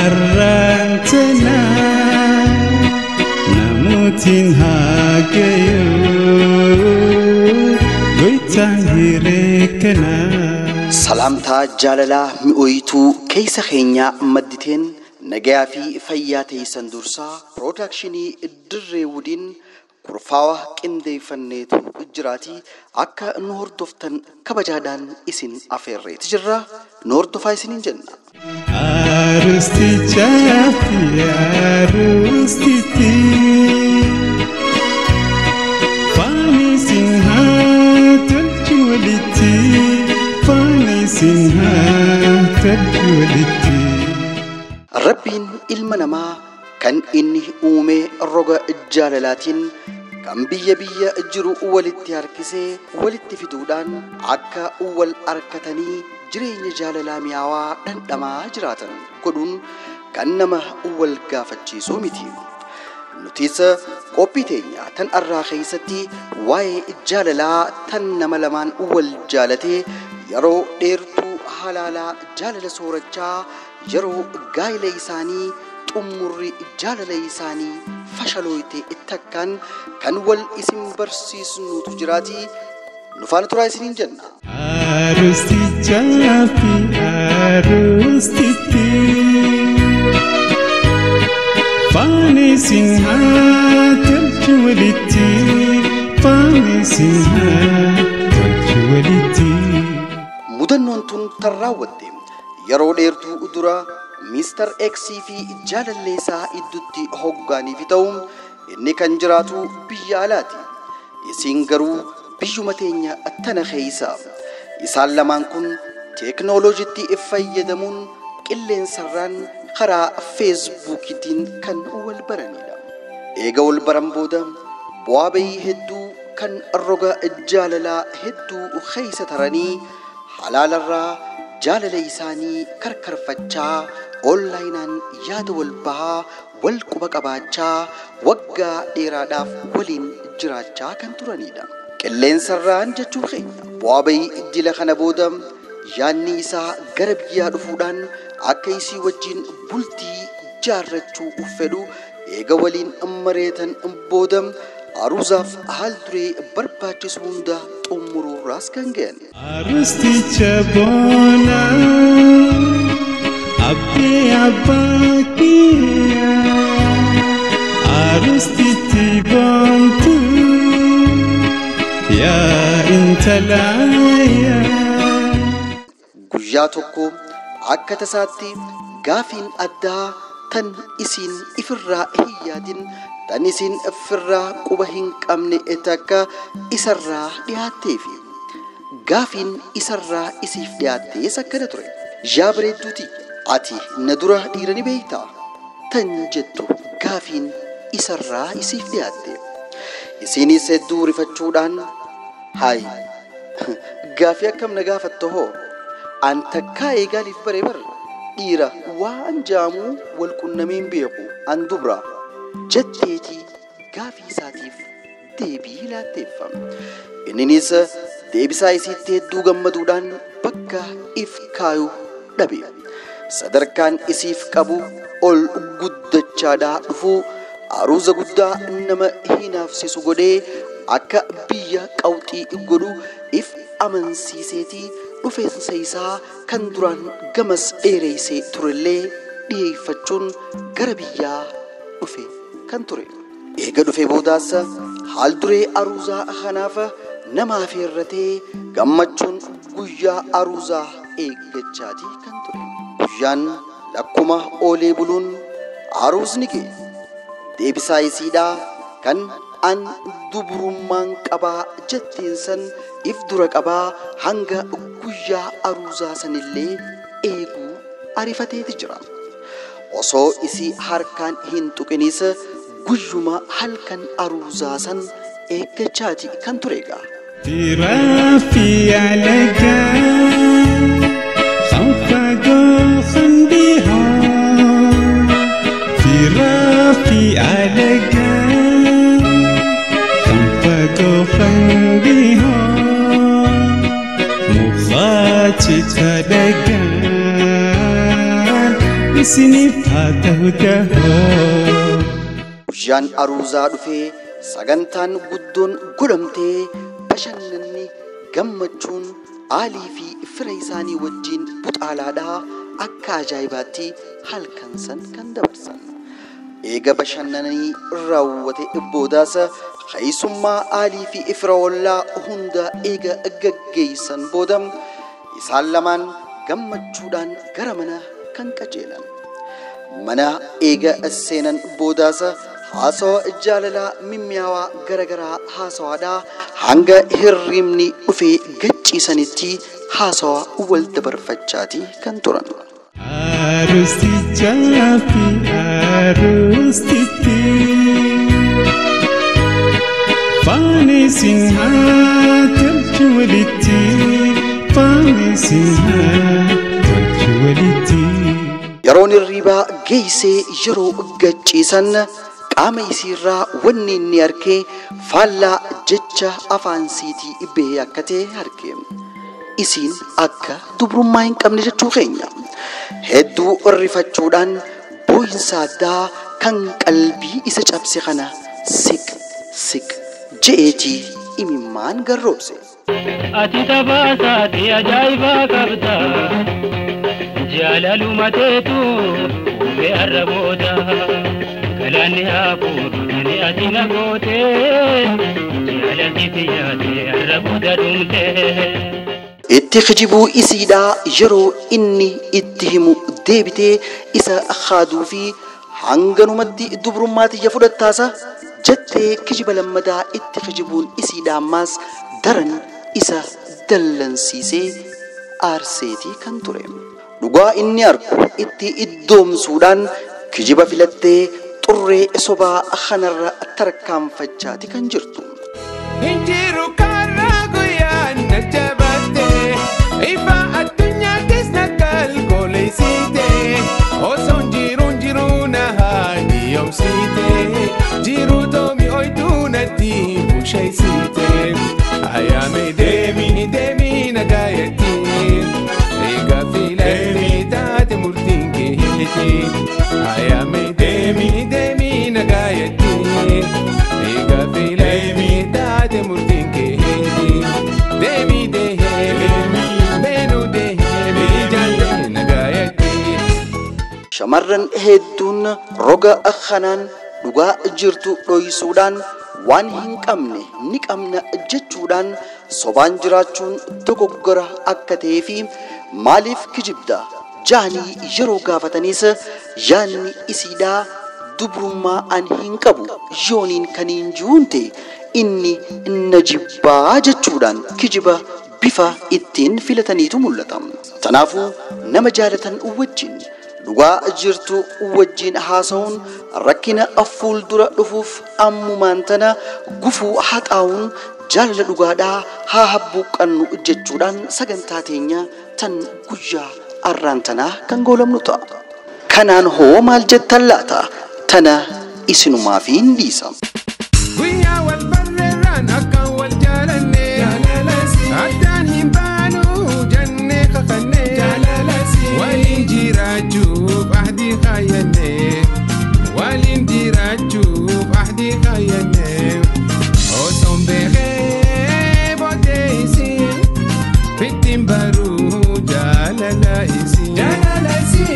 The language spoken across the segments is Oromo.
Arraantana namuutiin haa gayuu goytaan hireekana. Salaamtaa jaalalaa mi'ooyituu keessa keenyaa madditeen nagayaa fi fayyaa teessan dursaa piroodakshinii Dirree Wudiin kurfaawa qindeeffanneetu jiraatii akka nu hordoftan kabajaadhaan isin afeerreeti jirra. Nu hordofaa isiniin jenna. Arusticha fi arustitti faani sin haa tolchu walitti faani sin haa tolchu walitti. Rabbiin ilma namaa kan inni uume roga jaalalaatiin kan biyya biyya jiru walitti harkisee walitti fiduudhaan akka wal harkatanii jireenya jaalalaa mi'aawaa dhandhamaa jiraatan godhuun kan nama wal gaafachiisuu miti. Nutis qophii teenya tan arraa keessatti waa'ee jaalalaa tan nama lamaan wal jaalatee yeroo dheertuu halaalaa jaalala soorachaa yeroo gaa'ela isaanii xumurri jaalala isaanii fashalooyte takkaan kan wal isin barsiisnutu jiraatii nu faana turaa isiniin jenna. Arusticha fi arustitti faani sin haa tolchu walitti faani sin haa tolchu walitti. Mudannoon tun tan raawwatte yeroo dheertuu dura Mr. X fi jaalallee isaa idduutti hoggaaniif ta'u inni kan jiraatu biyya alaati. Isiin garuu biyyuma teenya tana keessa. Isaan lamaan kun teeknooloojiitti fayyadamuun qilleensarraan karaa feesbuukiitiin kan wal baranidha. Eega wal baran booda bu'aa bayii hedduu kan roga jaalalaa hedduu keessa taranii halaalarraa jaalala isaanii karkarfachaa onlaayinaan yaada wal bahaa wal quba qabaachaa waggaa dheeraadhaaf waliin jiraachaa kan turanidha. Qilleensarraan jechuun keenya bu'aa bayii dila kana booda yaadni isaa gara biyyaa dhufuudhaan akka isii wajjin bultii jaarrachuu fedhu eega waliin mareetan booda aruuzaaf haal duree barbaachisu hunda xumuruurraas kan ga'an. Arusticha boona abbee abbaa kiyya arustitti boontu yaa intala yaa. Guyyaa tokko akka tasaatti gaafiin addaa tan isiin ifirraa hin yaadin tan isiin ifirraa quba hin qabne takka isarraa dhiyaatteefi gaafiin isarraa isiif dhiyaattees akkana ture. Yaa bareedduuti ati na dura dhiira ni beektaa tan jettu gaafiin isarraa isiif dhiyaatte. Isiinis hedduu rifachuudhaan hayi gaafii akkam na gaafattu hoo an takkaa eegaaliif baree bar dhiira waan jaamuu wal qunnameen beeku an dubra jetteetii gaafii isaatiif deebii laatteeffa. Inninis deebisaa isiitti hedduu gammaduudhaan bakka if kaayu dhabe. Sadarkaan isiif qabu ol guddachaadhaa dhufuu aruuza guddaa nama hinaafsisu godhee akka biyya qawxii godhu if amansiiseetii dhufeensa isaa kan duraan gamas dheereessee turellee dhiyeeffachuun gara biyyaa dhufe kan ture. Eega dhufee boodaas haal duree aruuzaa kanaaf nama afeerratee gammachuun guyyaa aruuzaa eeggachaatii kan ture. Guyyaan lakkuma oolee buluun aruuzni ga'e. Deebisaa isiidhaa kan an dubrummaan qabaa jetteen san if dura qabaa hanga guyyaa aruuzaa sanillee eeguu ariifateeti jira. Osoo isii harkaan hin tuqinis guyyuma halkan aruuzaa san eeggachaati kan ture egaa. Firaa fi alagaa kan fagoo kan dhihoo firaa fi alagaa kan fagoo kan dhihoo mukaachita dhagaan. Isiniif haa ta'u dahoo. Guyyaan aruuzaa dhufee sagantaan guddoon godhamtee bashannanni gammachuun aalii fi fira isaanii wajjin buxaalaadhaa akka ajaa'ibaatti halkan san kan dabarsan. Eega bashannananii raawwate boodaas keessummaa aalii fi fira ollaa hunda eega gaggeessan booda isaan lamaan gammachuudhaan gara mana kan qajeelan. Mana eega seenan boodaas haasawa jaalalaa mimmiyaawaa garagaraa haasawaadhaa hanga hirribni dhufee gachiisanitti haasawa wal dabarfachaatii kan turan. Arustichaa fi arustitti faana isin haa tolchu walitti, faana isin haa tolchu walitti. Yeroon hirribaa geessee yeroo gachiisan qaama isiirraa wanni inni argee faallaa jecha afaan siitii bahee akka ta'e arge. Isiin akka dubrummaa hin qabne jechuu keenya. Hedduu rifachuudhaan boo'insa addaa kan qalbii isa cabse kana siq siq je'eetii imimmaan garroobse. Ati taphasaati ajaa'ibaa qabda. Jaalaluma teetu uumee har'a booda. Galaanni haa fuudhu nani ati na goote. Jaalalti yaate har'a booda dhumte. Itti kijibuu isiidhaa yeroo inni itti himu deebitee isa haaduu fi hanganumatti dubrummaa tiyya fudhattaasa jettee kijiba lammadaa itti kijibuun isiidhaa ammaas daran isa dallansiisee aarseetii kan ture. Dhugaa inni argu itti iddoomsuudhaan kijiba filattee xurree sobaa kanarra tarkaanfachaati kan jirtu. Injiru karaa guyyaan na jabaate, ifa addunyaattis na kalkoleessite, osoo jiruun jiruu na haadhiyoomsite, jiruu toomi oytuu natti busheessite. Ayaame deemi deemi nagaayatti, egaa filattee taate murtiin keeti. Ayaame deemi deemi nagaayatti, egaa filattee taate murtiin keeti. Deemi deemi meenu deemi jaalle nagaayatti. Shamarran hedduun roga kanaan dhugaa jirtu dhoysuudhaan waan hin qabne ni qabna jechuudhaan sobaan jiraachuun dogoggora akka ta'ee fi maaliif kijibda jaanii yeroo gaafatanis yaanni isiidhaa dubrummaa an hin qabu yooniin kan hin jiruun ta'e inni na jibbaa jechuudhaan kijiba bifa ittiin filataniitu mul'ata. Kanaafuu nama jaalatan wajjin dhugaa jirtu wajjin haasa'uun rakkina fuuldura dhufuuf ammumaan tana gufuu haxaa'uun jaalala dhugaadhaa haa habbuuqqannu jechuudhaan sagantaa teenya tan guyyaa arraan tanaa kan goolamnu ta'a. Kanaan hoo maal jettan laata? Tana isinumaaf hin dhiisa. Guyyaa wal barreerraan akkaan wal jaalanne, addaan hin baanu jennee kakanne, waliin jiraachuuf ahdii kaayyanne, waliin jiraachuuf ahdii kaayyanne. Osoon beekee booddee isin fittiin baruu jaalala isin,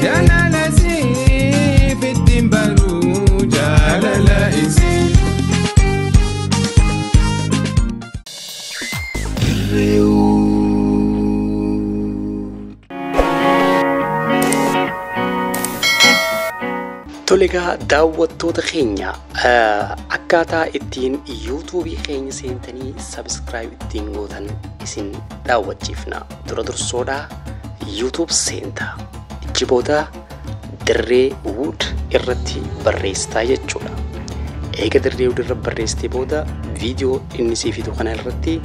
jaalala isin fittiin baruu jaalala isin. Tole egaa daawwattoota keenya, akkaataa ittiin yuutuubii keenya seentanii subscribe ittiin gootan isin daawwachiifna. Dura dursoodhaa YouTube seentaa. Achi booda Dirree Wood irratti barreessitaa jechuudha. Eega Dirree Wood irra barreessitee booda viidiyoo inni sii fidu kana irratti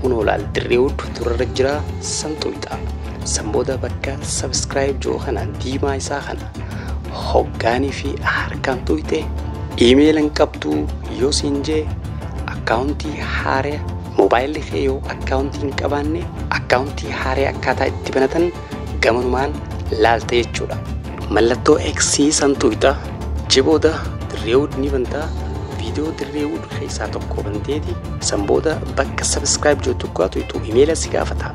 hunoo laal, Dirree Wood durarra jira, san tuqxa. San booda bakka subscribe jiru kana diimaa isaa kana hoggaanii fi harkaan tuqxe, iimeela hin qabdu yoo siin jee, akkaawuntii haaraa moobaayilli kee yoo akkaawuntii hin qabaanne akkaawuntii haaraa akkaataa itti banatan gamanumaan laalta jechuudha. Mallattoo X san tuqxa. Achi booda Dirreewud ni bantaa. Viidiyoo Dirreewud keessaa tokko banteeti. San booda bakka subscribe jedhu tokko tuqxu, imeela si gaafata.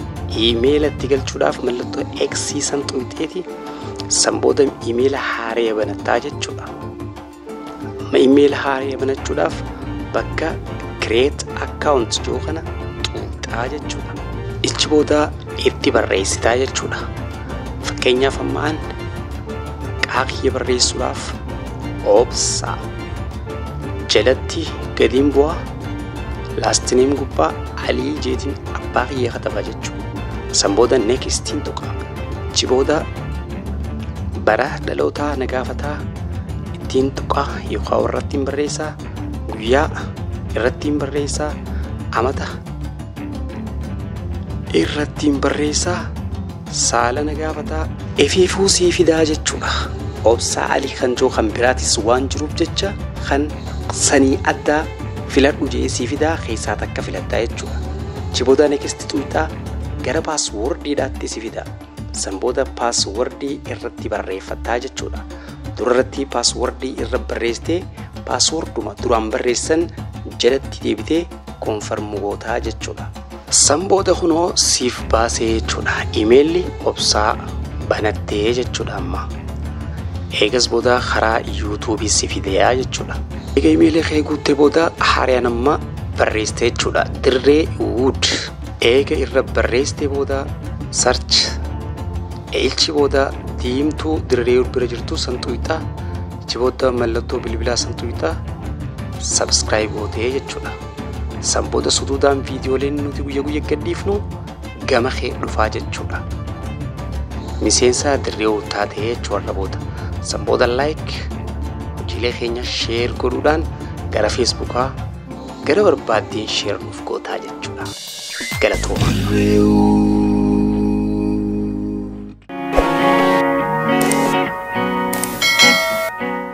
Imeela itti galchuudhaaf mallattoo X san tuqxeeti. San booda imeela haaraa banattaa jechuudha. Imeela haaraa banachuudhaaf bakka create account jedhu kana tuqxaa jechuudha. Ichi booda itti barreessitaa jechuudha. Fakkeenyaaf, ammaan qaaqii barreessuudhaaf Obsaa jalatti gadiin bu'aa, last name gubbaa Alii jeetiin abbaa kiyya kataba jechuudha. San booda nextiin tuqa. Achi booda bara dhalootaa na gaafataa, ittiin tuqaa yookaan irratti barreessaa, guyyaa irratti barreessaa, amata irratti barreessaa, saala na gaafataa, efiifuu sii fidaa jechuudha. Obsaa Alii kan jiru kan biraatis waan jiruuf jecha kan sanii addaa filadhu jee sii fidaa, keessaa takka filadhaa jechuudha. Achi booda next tuqxaa, gara passwordiidhaatti si fida. San booda passwordii irratti barreeffattaa jechuudha. Durarratti passwordii irra barreessitee, passworduma duraan barreessan jalatti deebitee confirm gootaa jechuudha. San booda kunoo siif baasee jechuudha. Imeelli Obsaa banattee jechuudha amma. Eegas booda karaa YouTubeii si fideyaa jechuudha. Eega imeelii kee guuttee booda haaraan amma barreessitee jechuudha. Dirree Wood. Eega irra barreessitee booda search ilchi booda diimtuu Dirree Wood bira jirtu san tuqxaa. Achi booda mallattoo bilbilaa san tuqxaa, subscribe gootee jechuudha. San booda suduudhaan viidiyooleen nuti guyya guyya gadhiifnu gama kee dhufaa jechuudha. Miseensa Dirree Wood taatee jechuudha booda. San booda like, hojiilee keenya share godhuudhaan gara Facebookaa, gara barbaaddeen share nuuf gootaa jechuudha. Galatooma.